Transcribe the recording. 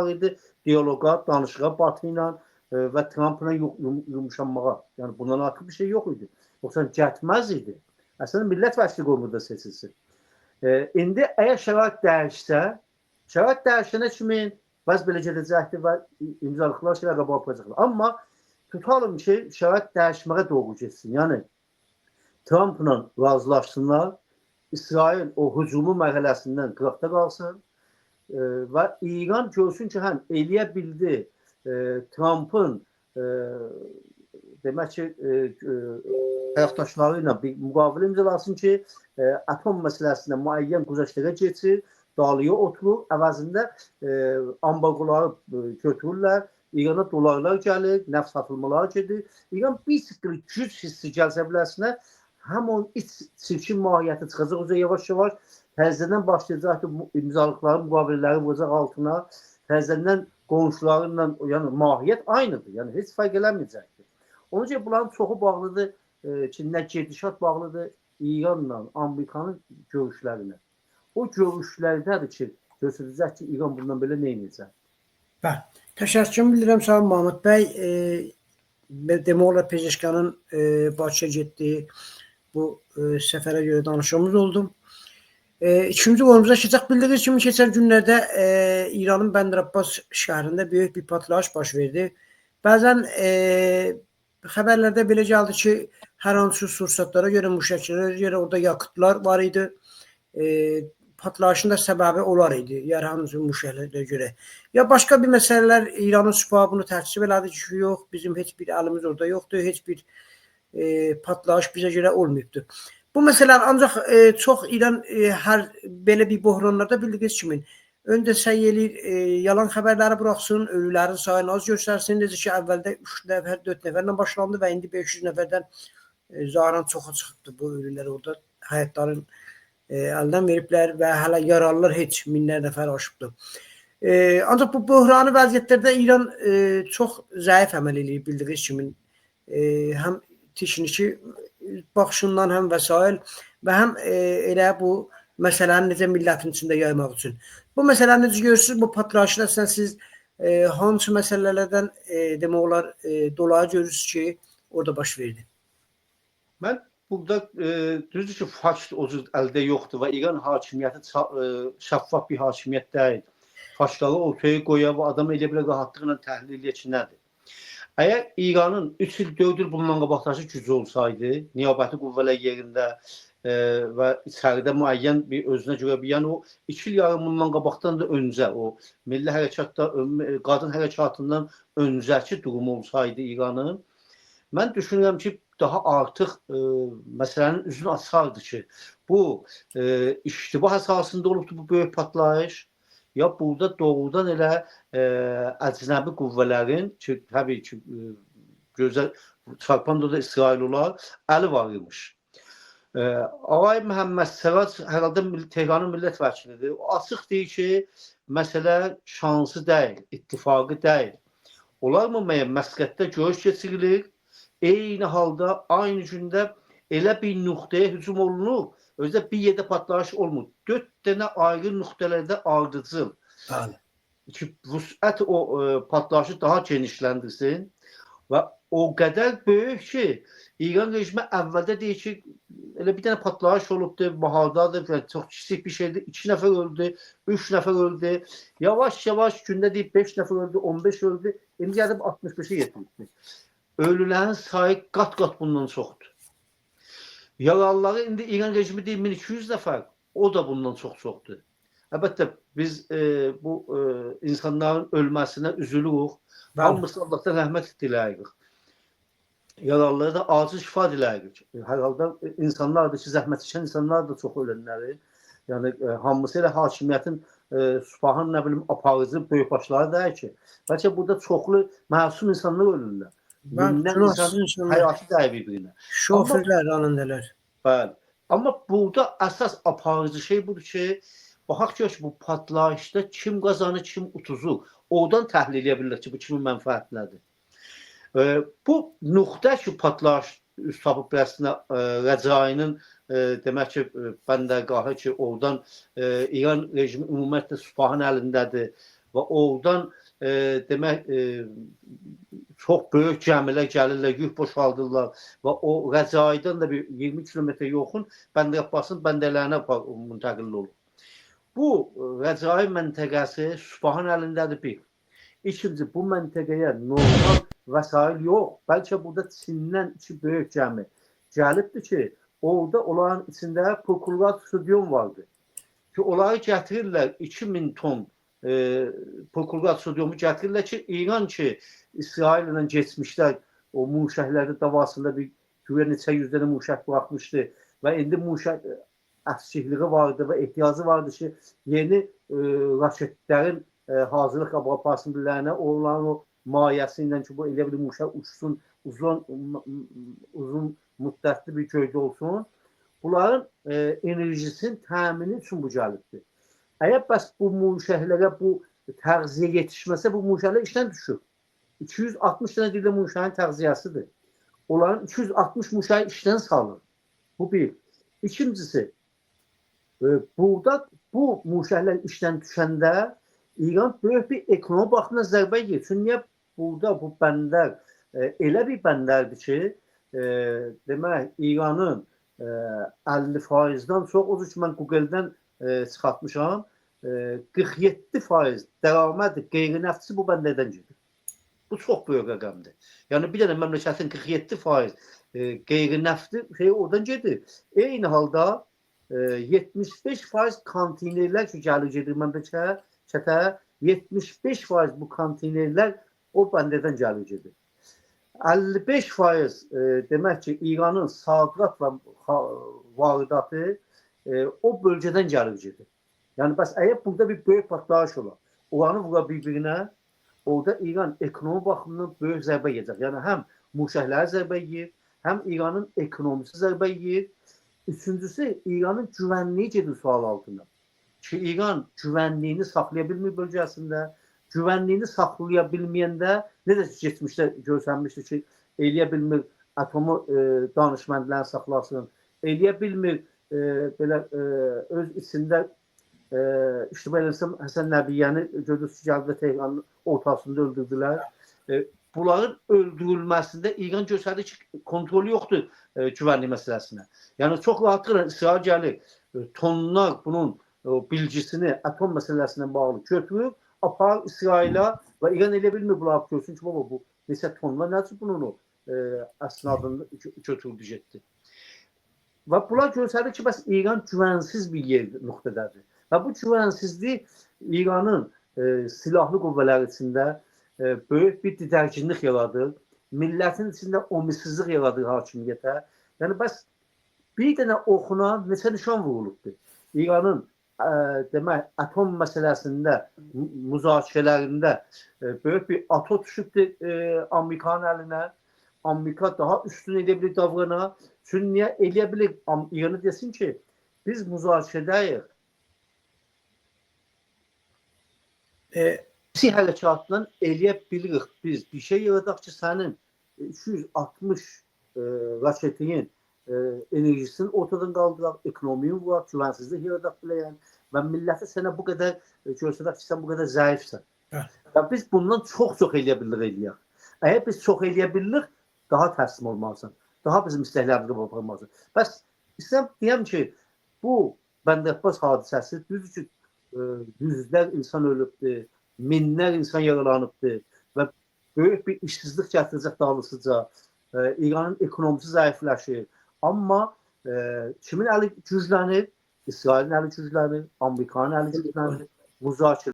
var idi dialoqa, danışığa Batı ilə və Trampla yumuşanmağa. Yəni bundan artıq bir şey yox idi. Yoxsa gətməz idi. Əslində millət vəkili qoymur da seçilsin. İndi əgər şərait dəyişsə, şərait dəyişənə kimi vəz belə gedəcəkdir və imzalıqlar şeylər qabağa aparacaqlar. Amma tutalım ki, şərait dəyişməyə doğru getsin. Yəni Trampla razılaşsınlar, İsrail o hücumu mərhələsindən qıraqda qalsın və İran görsün ki, həm eləyə bildi Trampın demək ki, tərəfdaşları ilə bir müqavilə imzalasın ki, atom məsələsində müəyyən güzəştlərə keçir, dalıya oturur, əvəzində ambargoları götürürlər, İrana dolarlar gəlir, nəft satılmaları gedir. İran bir sıxır güc hissi gəlsə biləsinə, həm onun iç çirkin mahiyyəti çıxacaq üzə yavaş-yavaş, təzədən başlayacaq ki, imzalıqları, müqavilələri vuracaq altına, təzədən qonşuları ilə, yəni mahiyyət aynıdır, yəni heç fərq eləməyəcəkdir. Onun üçün bunların çoxu bağlıdır ki, nə gedişat bağlıdır İranla Amerikanın görüşlərinə. O görüşlərdədir ki, göstərəcək ki, İran bundan belə nə edəcək. Bəli. Təşəkkür bildirəm sağ olun Mahmud bəy. Demək olar Pezeşkanın Bakıya getdiyi bu səfərə görə danışığımız oldu. İkinci konumuza keçək. Bildiyiniz kimi keçən günlərdə İranın Bəndər Abbas şəhərində böyük bir partlayış baş verdi. Bəzən xəbərlərdə belə gəldi ki, hər hansı sursatlara görə, müşəklərə görə orada yakıtlar var idi. Partlayışın da səbəbi olar idi, yəni hansı müşəklərə görə. Ya başqa bir məsələlər İranın süpahı bunu təkzib elədi ki, yox, bizim heç bir əlimiz orada yoxdur, heç bir partlayış bizə görə olmayıbdır. Bu məsələlər ancaq çox İran hər belə bir bohranlarda bildiyiniz kimi öncə səy eləyir, yalan xəbərləri buraxsın, ölülərin sayını az göstərsin. Necə ki, əvvəldə 3 nəfər, 4 nəfərlə başlandı və indi 500 nəfərdən zahiran çoxa çıxıbdır bu ölülər orada həyatların əldən veriblər və hələ yaralılar heç minlər nəfər aşıbdır. Ancaq bu böhrani vəziyyətlərdə İran çox zəif əməl eləyir bildiyiniz kimi. Həm texniki baxışından, həm vəsail və həm elə bu məsələni necə millətin içində yaymaq üçün. Bu məsələni necə görürsünüz? Bu partlayışın əslən siz hansı məsələlərdən demək olar dolayı görürsünüz ki, orada baş verdi? Mən burada düzdür ki, fakt o cür əldə yoxdur və İran hakimiyyəti şəffaf bir hakimiyyət deyil. Faktları ortaya qoya və adam elə bilə rahatlıqla təhlil eləyə ki, nədir? Əgər İranın 3 il, 4 il bundan qabaqdakı gücü olsaydı, niyabəti qüvvələr yerində və içəridə müəyyən bir özünə görə bir, yəni o 2 il yarım bundan qabaqdan da öncə o milli hərəkatda, qadın hərəkatından öncəki durumu olsaydı İranın, mən düşünürəm ki, daha artıq məsələnin üzünü açardı ki, bu iştibah əsasında olubdur bu böyük partlayış, ya burada doğrudan elə əcnəbi qüvvələrin ki, təbii ki, gözə çarpan da İsrail olar, əli var imiş. Ağay Məhəmməd Sərac hər halda Tehranın millət vəkilidir. O açıq deyir ki, məsələ şansı deyil, ittifaqı deyil. Olarmı məyər Məsqətdə görüş keçirilir, eyni halda, aynı gündə elə bir nöqtəyə hücum olunur, özü də bir yerdə partlayış olmur. 4 dənə ayrı nöqtələrdə ardıcıl. Bəli. Ki, vüsət o partlayışı daha genişləndirsin və o qədər böyük ki, İran rejimi əvvəldə deyir ki, elə bir dənə partlayış olubdur, bahardadır, yəni çox kiçik bir şeydir, 2 nəfər öldü, 3 nəfər öldü. Yavaş-yavaş gündə deyib 5 nəfər öldü, 15 öldü, indi gəlib 65-ə yetiribdir. Ölülərin sayı qat-qat bundan çoxdur. Yaralıları indi İran rejimi deyir 1200 nəfər, o da bundan çox çoxdur. Əlbəttə biz bu insanların ölməsinə üzülürük. Hamısı Allahdan rəhmət diləyirik. Yaralılara da acil şifa diləyirik. Hər halda insanlar da ki, zəhmət çəkən insanlar da çox ölənləri. Yəni hamısı elə hakimiyyətin, supahın nə bilim aparıcı böyükbaşları deyil ki. Bəlkə burada çoxlu məsum insanlar ölürlər. Minlər insan həyatı dəyir bir-birinə. Şoförlər, ranəndələr. Bəli. Amma burada əsas aparıcı şey budur ki, baxaq ki, bu partlayışda kim qazanır, kim utuzur. Oradan təhlil edə bilirlər ki, bu kimin mənfəətinədir. Bu nöqtə ki, partlayış üst tapıb rəsminə Rəcainin demək ki, bəndərgahı ki, oradan İran rejimi ümumiyyətlə supahın əlindədir. Və oradan demək çox böyük gəmilər gəlirlər, yük boşaldırlar və o Rəcaidən də bir 20 kilometr yoxun Bəndər Abbasın bəndərlərinə müntəqil olur. Bu Rəcai məntəqəsi Süpahın əlindədir bir. İkinci, bu məntəqəyə normal vəsait yox. Bəlkə burada Çindən iki böyük gəmi gəlibdir ki, orada onların içində perklorat sodium vardı. Ki, onları gətirirlər 2000 ton perklorat sodiumu gətirirlər ki, İran ki, İsrail ilə keçmişlər o müşəklərdə davasında bir güya neçə yüz dənə müşək buraxmışdı və indi müşək əksikliyi vardı və ehtiyacı vardı ki, yeni raketlərin hazırlıq aparsın birilərinə, onların o mayəsi ilə ki, bu elə bir müşək uçsun, uzun müddətli bir göydə olsun. Bunların enerjisinin təmini üçün bu gəlibdir. Əgər bəs bu müşəklərə bu təğziyə yetişməsə, bu müşəklər işdən düşür. 260 dənə dildə müşəyin təğziyəsidir. Onların 260 müşəyi işdən salır. Bu bir. İkincisi, burada bu müşəklər işdən düşəndə İran böyük bir ekonomi baxımından zərbə yeyir. Çünki niyə burada bu bəndər elə bir bəndərdir ki, demək İranın 50%-dən çox, o cür ki mən Google-dən çıxartmışam, 47% dərəmədi qeyri-nəftçi bu bəndərdən gedir. Bu çox böyük rəqəmdir. Yəni bir dənə məmləkətin 47% qeyri-nəfti şey oradan gedir. Eyni halda 75% konteynerlər ki gəlir gedir məmləkətə, 75% bu konteynerlər o bəndərdən gəlir gedir. 55% demək ki, İranın sadirat və varidatı o bölgədən gəlir gedir. Yəni bəs əgər burada bir böyük partlayış olar, oranı vura bir-birinə, orada İran ekonomi baxımından böyük zərbə yeyəcək. Yəni həm müşəkləri zərbə yeyir, həm İranın ekonomisi zərbə yeyir. Üçüncüsü, İranın güvənliyi gedir sual altında. Ki İran güvənliyini saxlaya bilmir bölgəsində. Güvənliyini saxlaya bilməyəndə necə keçmişdə görsənmişdi ki, eləyə bilmir atomu danışməndlərini saxlasın, eləyə bilmir belə öz içində iştibah eləsəm Həsən Nəbiyyəni gördünüz ki, gəldi Tehranın ortasında öldürdülər. Bunların öldürülməsində İran göstərdi ki, kontrolü yoxdur güvənlik məsələsinə. Yəni çox rahatlıqla İsrail gəlir, tonlar bunun bilgisini atom məsələsinə bağlı götürür, aparır İsrailə və İran elə bilmir bunları görsün ki, baba bu neçə tonlar nədir bunun o əsnadını götürdü getdi. Və bunlar göstərir ki, bəs İran güvənsiz bir yer nöqtədədir. Və bu güvənsizlik İranın silahlı qüvvələri içində böyük bir didərginlik yaradır. Millətin içində ümidsizlik yaradır hakimiyyətə. Yəni bəs bir dənə oxuna neçə nişan vurulubdur. İranın demək atom məsələsində müzakirələrində böyük bir ato düşübdür Amerikanın əlinə. Amerika daha üstün edə bilir davrana. Çünki niyə eləyə bilir İranı desin ki, biz müzakirədəyik. Siyasi hərəkatla eləyə bilirik biz bir şey yaradaq ki, sənin 260 raketin enerjisini ortadan qaldıraq, ekonomini vuraq, güvənsizlik yaradaq belə yəni və milləti sənə bu qədər göstərək ki, sən bu qədər zəifsən. Və biz bundan çox-çox eləyə bilirik eləyək. Əgər biz çox eləyə bilirik, daha təslim olmalısan, daha bizim istəklərimizi aparmalısan. Bəs istəyirəm deyəm ki, bu Bəndər Abbas hadisəsi düzdür ki, yüzlər insan ölübdür, minlər insan yaralanıbdır və böyük bir işsizlik gətirəcək dalısıca. İranın ekonomisi zəifləşir. Amma kimin əli güclənir? İsrailin əli güclənir, Amerikanın əli güclənir, müzakirə